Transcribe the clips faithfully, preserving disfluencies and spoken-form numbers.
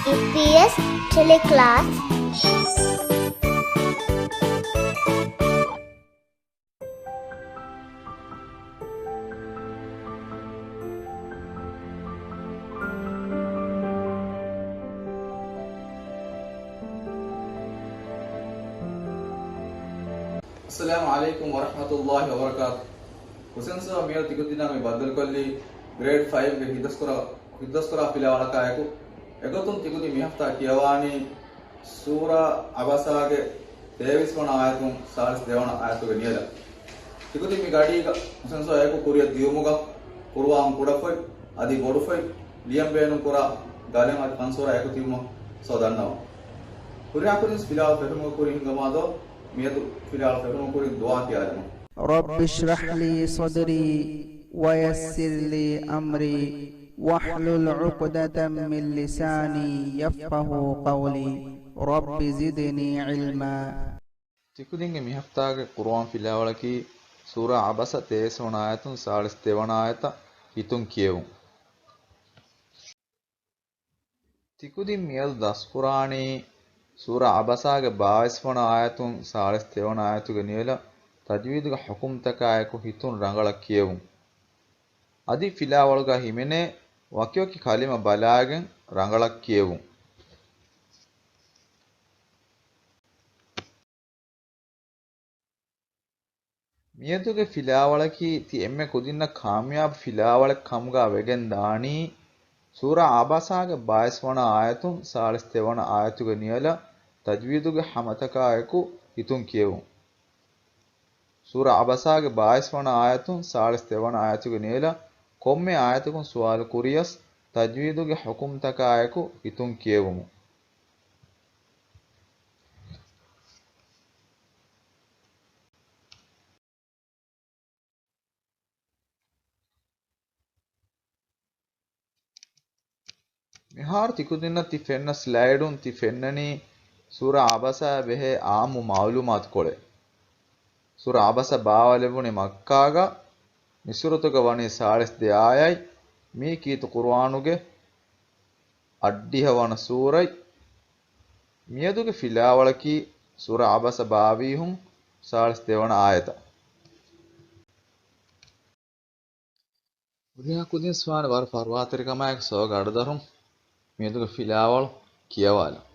އެމްޕީއެސް ޓެލެކްލާސް. އައްސަލާމު ޢަލައިކުމް ވަރަޙްމަތުﷲި ވަބަރަކާތު. ހުސެން ސާރު މިއަދު ތިކުދިންނާ މި ބައްދަލުކޮށްލީ ގްރޭޑް ފައިވްގެ ހިތަސްކުރާ، ހިތަސްކުރާ ފިލާވަޅަކާއެކު. އެގޮތުން ތިކުދިން މި ހަފްތާ ކިޔަވާނީ ސޫރާ ޢަބަސާގެ ތޭވީސް ވަނަ އާޔަތުން ސާޅީސް ދެވަނަ އާޔަތުގެ ނިޔަލަށް. ތިކުދިން މި ގަޑީގަ ހުސެން ސާރު އެކު ކުރިއަށް ދިޔުމުގަ ޤުރުއާން ކުޑަފޮތް އަދި ބޮޑުފޮތް ލިޔަން ބޭނުންކުރާ ގަލެއް އަދި ފަންސޫރާ އެކު ތިބުމަށް ސޯ ދަންނަވަން. ހުރިހާ ކުދިން ފިލާވަޅު ފެށުމުގެ ކުރިން ހިނގަމާ ދޯ މިއަދު ފިލާވަޅު ފެށުމުގެ ކުރިން ދުޢާ ކިޔާލަމުން. رب اشرح لي صدري ويسر لي أمري واحلل عقدة من لساني يفقهوا قولي. رب زدني علما. ތިކުދިންގެ މިހަފްތާގެ ޤުރުއާން ފިލާވަޅަކީ ސޫރާ ޢަބަސާ ތޭވީސް ވަނަ އާޔަތުން ސާޅީސް ދެވަނަ އާޔަތަށް ހިތުން ކިޔެވުން. ތިކުދިން މިއަދު ދަސްކުރާނީ ސޫރާ ޢަބަސާގެ ބާވީސް ވަނަ އާޔަތުން ސާޅީސް ދެވަނަ އާޔަތުގެ ނިޔަލަށް ތަޖްވީދުގެ ޙުކުމްތަކާއެކު ހިތުން ރަނގަޅަށް ކިޔެވުން. އަދި ފިލާވަޅުގަ ހިމެނޭ ވަކިވަކި ކަލިމަ ބަލާގެން ރަނގަޅަށް ކިޔެވުން. މިއަދުގެ ފިލާވަޅަކީ ތި އެންމެ ކުދިންނަށް ކާމިޔާބު ފިލާވަޅެއް ކަމުގަ ވެގެން ދާނީ، ސޫރާ ޢަބަސާގެ ބާވީސް ވަނަ އާޔަތުން ސާޅީސް ދެވަނަ އާޔަތުގެ ނިޔަލަށް ތަޖްވީދުގެ ހަމަތަކާއެކު ހިތުން ކިޔެވުން. ސޫރާ ޢަބަސާގެ ބާވީސް ވަނަ އާޔަތުން ސާޅީސް ދެވަނަ އާޔަތުގެ ނިޔަލަށް ކޮންމެ އާޔަތަކުން ސުވާލު ކުރިޔަސް، ތަޖްވީދުގެ ޙުކުމްތަކާއެކު ހިތުން ކިޔެވުމުން. މިހާރު ތިކުދިންނަށް ތި ފެންނަ ސްލައިޑުން ތި ފެންނަނީ ސޫރާ ޢަބަސާއާ ބެހޭ އާއްމު މަޢުލޫމާތުކޮޅެއް. ސޫރާ ޢަބަސާ ބާވާލެވުނީ މައްކާގަ، މި ސޫރަތުގަ ވަނީ ސާޅީސް ދެ އާޔަތް، މީ ކީރިތި ޤުރުއާނުގެ އަށްޑިހަ ވަނަ ސޫރަތް. މިއަދުގެ ފިލާވަޅަކީ ސޫރާ ޢަބަސާ ބާވީހުން ސާޅީސް ދެވަނަ އާޔަތަށް. ހުރިހާ ކުދިން ސުވާލު ވަރަށް ފަރުވާތެރިކަމާއެކު ސޯގަ އަޑުދަރުން މިއަދުގެ ފިލާވަޅު ކިޔަވާލަން.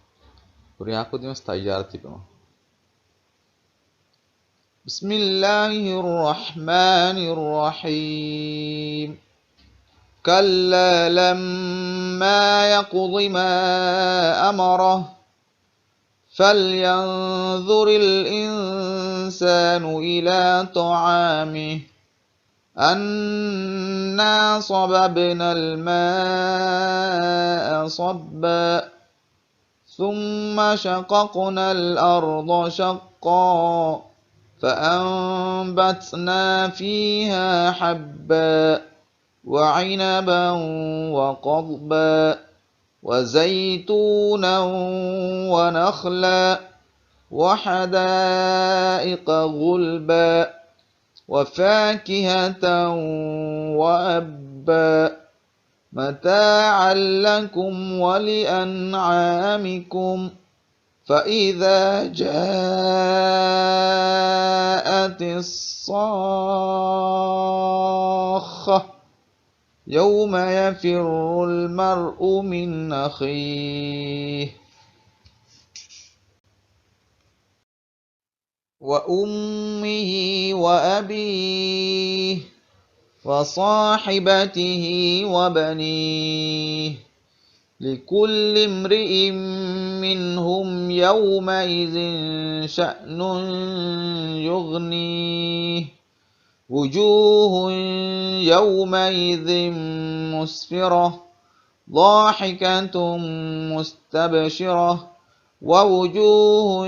ހުރިހާ ކުދިން ވެސް ތައްޔާރަށް ތިބެމު. بسم الله الرحمن الرحيم. كلا لما يقض ما أمره. فلينظر الإنسان إلى طعامه. أنا صببنا الماء صبا. ثم شققنا الأرض شقا. فأنبتنا فيها حبا. وعنبا وقضبا. وزيتونا ونخلا. وحدائق غلبا. وفاكهة وأبا. متاعا لكم ولأنعامكم. فإذا جاءت الصاخة. يوم يفر المرء من أخيه. وأمه وأبيه وصاحبته وبنيه لكل امرئ منهم يومئذ شأن يغنيه وجوه يومئذ مسفرة ضاحكة مستبشرة ووجوه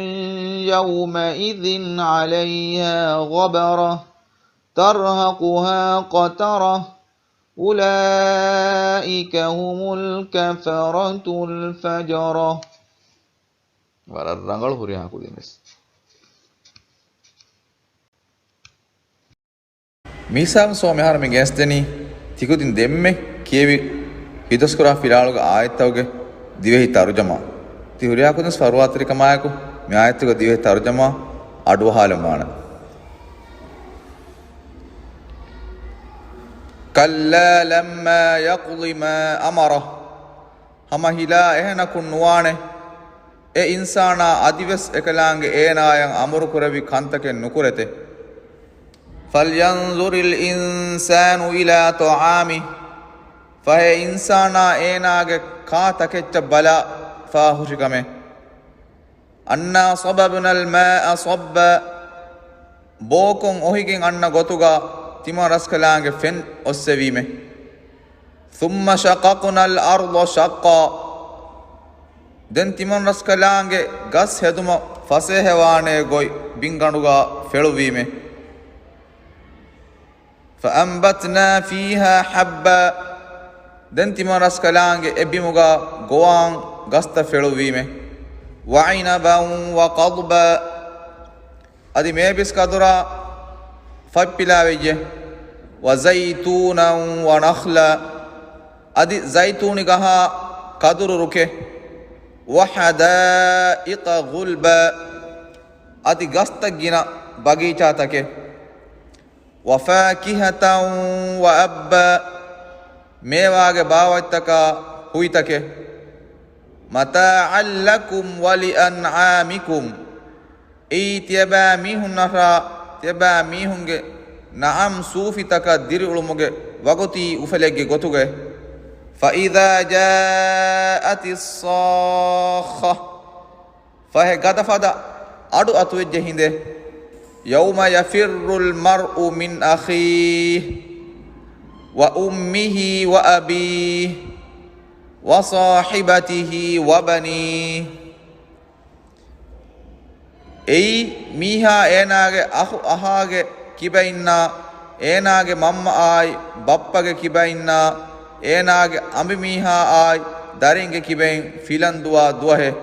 يومئذ عليها غبرة ترهقها قترة أولئك هم الكفرة الفجرة. ވަރަށް ރަނގަޅު ހުރިހާ ކުދިން ވެސް. މީސާލުން ސޯ މިހާރު މި ގެނެސްދެނީ، ތިކުދިން ދެންމެ ކިޔެވި ހިތަސްކުރާ ފިލާވަޅުގެ އާޔަތްތަކުގެ ދިވެހި ތަރުޖަމާ. ތި ހުރިހާ ކުދިން ފަރުވާތެރިކަމާއެކު މި އާޔަތުގެ ދިވެހި ތަރުޖަމާ އަޑުއަހާލަން ވާނެ. كلا لما يقض ما أمره. ހަމަ ހިލާ އެހެނަކުން ނުވާނެ، އެ އިންސާނާ އަދިވެސް އެކަލާނގެ އޭނާޔަށް އަމުރުކުރެއްވި ކަންތަކެއް ނުކުރެތެ. فلينظر الإنسان إلى طعامه. ފަހެ އިންސާނާ އޭނާގެ ކާ ތަކެއްޗަށް ބަލާ ފާހުށިކަމެއް. أنا صببنا الماء صبا. ބޯކޮން އޮހިގެން އަންނަ ގޮތުގަ ތިމަން ރަސްކަލާނގެ ފެން އޮއްސެވީމެ. ثم شققنا الأرض شقا. ދެން ތިމަން ރަސްކަލާނގެ ގަސް ހެދުމަށް ފަސޭހަވާނޭ ގޮތް ބިންގަނޑުގަ ފެޅުވީމެ. فأنبتنا فيها حبا. ދެން ތިމަން ރަސްކަލާނގެ އެ ބިމުގަ ގޮވާން ގަސްތައް ފެޅުއްވީމެ. وعنبا وقضبا. އަދި މޭބިސް ކަދުރާ ފަތްޕިލާވެއްޖެ. وزيتونا ونخلا. އަދި ޒައިތޫނި ގަހާ ކަދުރު ރުކެއް. وحدائق غلبا. އަދި ގަސްތައް ގިނަ ބަގީޗާތަކެއް. وفاكهة وأبا. މޭވާގެ ބާވަތްތަކާ ހުއިތަކެއް. متاعا لكم ولأنعامكم. އެއީ ތިޔަބައިމީހުންނަށާ، ތިޔަބައިމީހުންގެ ނަޢަމް ސޫފިތަކަށް ދިރިއުޅުމުގެ ވަގުތީ އުފެލެއްގެ ގޮތުގައި. فإذا جاءت الصاخة. ފަހެ ގަދަފަދަ އަޑު އަތުވެއްޖެ ހިނދެއް. يوم يفر المرء من أخيه وأمه وأبيه وصاحبته وبنيه. އެއީ މީހާ އޭނާގެ އަޚު އަހާގެ ކިބައިންނާ، އޭނާގެ މަންމައާއި ބައްޕަގެ ކިބައިންނާ، އޭނާގެ އަނބިމީހާއާއި ދަރިންގެ ކިބައިން ފިލަން ދުވާ ދުވަހެއް.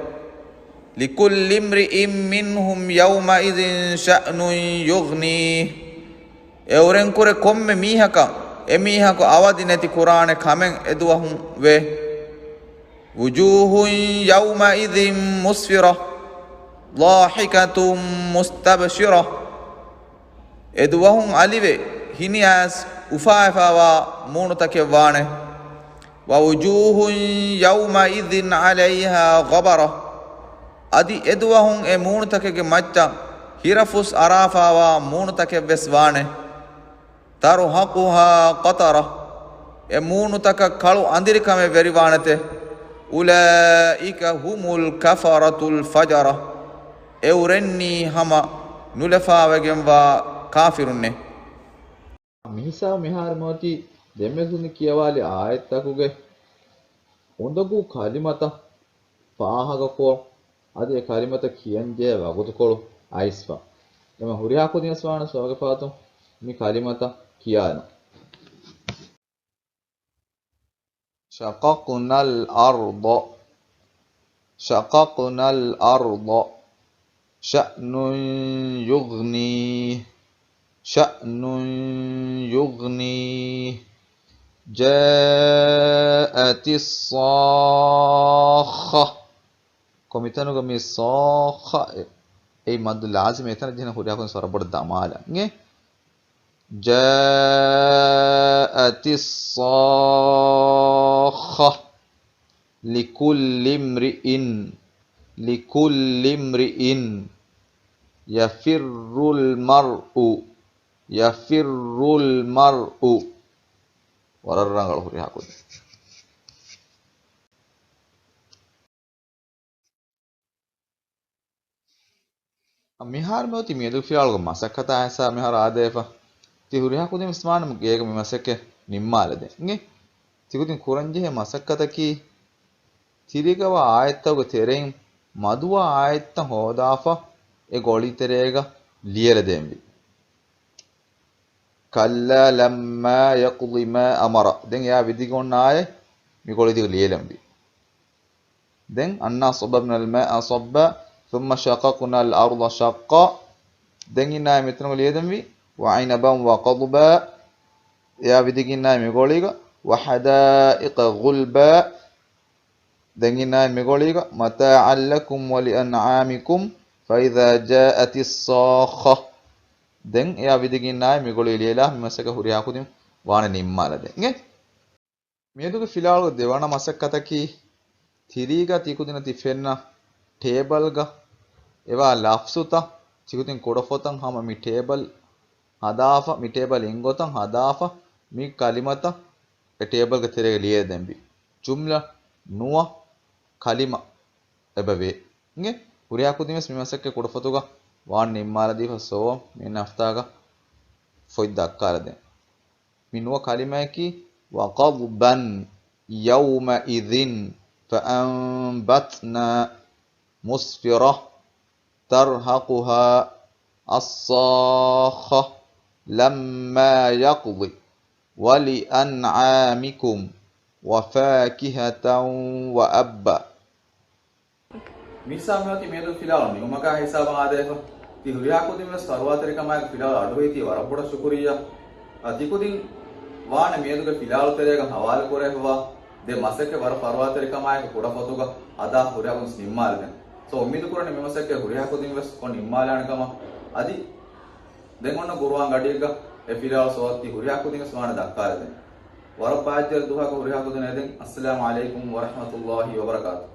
لكل امرئ منهم يومئذ شأن يغنيه. އެއުރެންކުރެ ކޮންމެ މީހަކަށް އެމީހަކު އަވަދި ނެތި ކުރާނެ ކަމެއް އެދުވަހުން ވޭ. وجوه يومئذ مسفرة ضاحكة مستبشرة. އެދުވަހުން އަލިވެ، ހިނިއައިސް އުފާވެފައިވާ މޫނުތަކެއް ވާނެ. ووجوه يومئذ عليها غبرة. އަދި އެދުވަހުން އެ މޫނުތަކެއްގެ މައްޗަށް ހިރަފުސް އަރާފައިވާ މޫނުތަކެއްވެސް ވާނެ. ترهقها قترة. އެ މޫނުތަކަށް ކަޅު އަނދިރިކަމެއް ވެރިވާނެތެ. أولئك هم الكفرة الفجرة. އެއުރެންނީ ހަމަ ނުލަފާވެގެންވާ ކާފިރުންނޭ. މިހިސާބު މިހާރު މިއޮތީ ދެމެދުން ކިޔަވާލި އާޔަތްތަކުގެ އުނދަގޫ ކަލިމަތައް ފާހަގަކޮށް، އަދި އެ ކަލިމަތައް ކިޔަންޖެހޭ ވަގުތުކޮޅު އައިސްފަ. އެމަ ހުރިހާ ކުދިން ވެސް ވާނެ ސަބަބުގެ ފަހަތުން މި ކަލިމަތައް ކިޔާލަން. شققنا الأرض. شققنا الأرض. شأن يغنيه. شأن يغنيه. جاءت الصاخة. ކޮ މިތަނުގަ މި ޞާޚަ އެ، އެއީ މައްދު ލާޒިމް، އެތަނަށް ޖެހޭ ހުރިހާ ކުދިން ސޮރަބޮޑަށް ދަމާލަން. އެ؟ جاءت الصاخة. لكل امرئ، لكل امرئ. يفر المرء، يفر المرء. ވަރަށް ރަނގަޅު ހުރިހާ ކުދިން. މިހާރު މިއޮތީ މިއަދު ފިޔާޅުގެ މަސައްކަތާ އައިސް މިހާރު އާދޭފަ. ތި ހުރިހާ ކުދިން ވިސްނާނަމު ގޭގަ މި މަސައްކަތް ނިންމާލަދޭ. އިނގޭ؟ ތިކުދިން ކުރަންޖެހޭ މަސައްކަތަކީ، ތިރިގަވާ އާޔަތްތަކުގެ ތެރެއިން މަދުވާ އާޔަތްތައް ހޯދާފަ އެ ގޮޅީ ތެރޭގަ ލިޔެލަދޭންވީ. كلا لما يقض ما أمره. ދެން އެޔާ ވިދިގެން އޮންނަ އާޔަތް މި ގޮޅީ ތިރޭގަ ލިޔެލަންވީ. ދެން أنا صببنا الماء صبا ثم شققنا الأرض شقا. ދެން އިންނާ މިތަނުގަ ލިޔެލަންވީ. وعنبا وقضبا. އެޔާ ވިދިގެން އިންނާ މި ގޮޅީގަ. وحدائق غلبا. ދެން އިންނާއި މިގޮޅީގަ، متاعا لكم ولأنعامكم فإذا جاءت الصاخة. ދެން އެއާ ވިދިގެން އިންނާއި މިގޮޅީ ލިޔެލާ މި މަސައްކަތް ހުރިހާ ކުދިން ވާނެ ނިންމާލަދޭ. އިނގޭ؟ މިއަދުގެ ފިލާވަޅުގެ ދެވަނަ މަސައްކަތަކީ، ތިރީގަ ތިކުދިންނަށް ތި ފެންނަ ޓޭބަލްގަ އެވާ ލަފްޒުތައް، ތިކުދިން ކުޑަފޮތަށް ހަމަ މި ޓޭބަލް ހަދާފަ، މި ޓޭބަލް އިންގޮތަށް ހަދާފަ، މި ކަލިމަތައް އެ ޓޭބަލްގެ ތެރޭގަ ލިޔެދެންވީ. ޖުމްލަ ނުވަ، ކަލިމަ އެބަވޭ. އިނގޭ؟ ހުރިހާ ކުދިން ވެސް މި މަސައްކަތް ކުޑަފޮތުގަ ވާން ނިންމާލަދީފަ. ސޯ، މި ހަފްތާގަ ފޮތް ދައްކާލަދޭން. މި ނުވަ ކަލިމަޔަކީ، وقضبا يومئذ فأنبتنا مسفرة ترهقها الصاخة لما يقض ولأنعامكم وفاكهة وأبا. މިސާ މިއޮތީ މިއަދު ފިލާވަޅު ނިމުމަކާ ހިސާބަށް އާދޭފަ. ތި ހުރިހާ ކުދިން ވެސް ފަރުވާތެރިކަމާއެކު ފިލާވަޅު އަޑުއޮތީ ވަރަށް ބޮޑަށް ޝުކުރިއްޔާ. އަ، ތި ކުދިން ވާނެ މިއަދުގެ ފިލާވަޅު ތެރޭގަ ހަވާލު ކުރެވިފަވާ ދެ މަސައްކަތް ވަރަށް ފަރުވާތެރިކަމާއެކު ކުޑަފޮތުގަ ހަދާ ހުރިހާ ކުދިން ނިންމާލަދޭން. ސޯ، އުއްމީދު ކުރަނީ މި މަސައްކަތް ހުރިހާ ކުދިން ވެސް ކޮށް ނިންމާލާނެ ކަމަށް. އަދި ދެން އޮންނަ ގުރުއާން ގަޑިއެއްގަ އެ ފިލާވަޅު ސޯވަތް ތި ހުރިހާ ކުދިން ވެސް ވާނެ ދައްކާލަދޭން. ވަރަށް ބާއްޖަވެރި ދުވަހަކަށް ހުރިހާ ކުދިން އެދެން. އައްސަލާމު ޢަލައިކުމް ވަރަޙްމަތުﷲި ވަބަރަކާތުހު.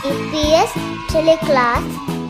އީޕީއެސް ޓެލެކްލާސް.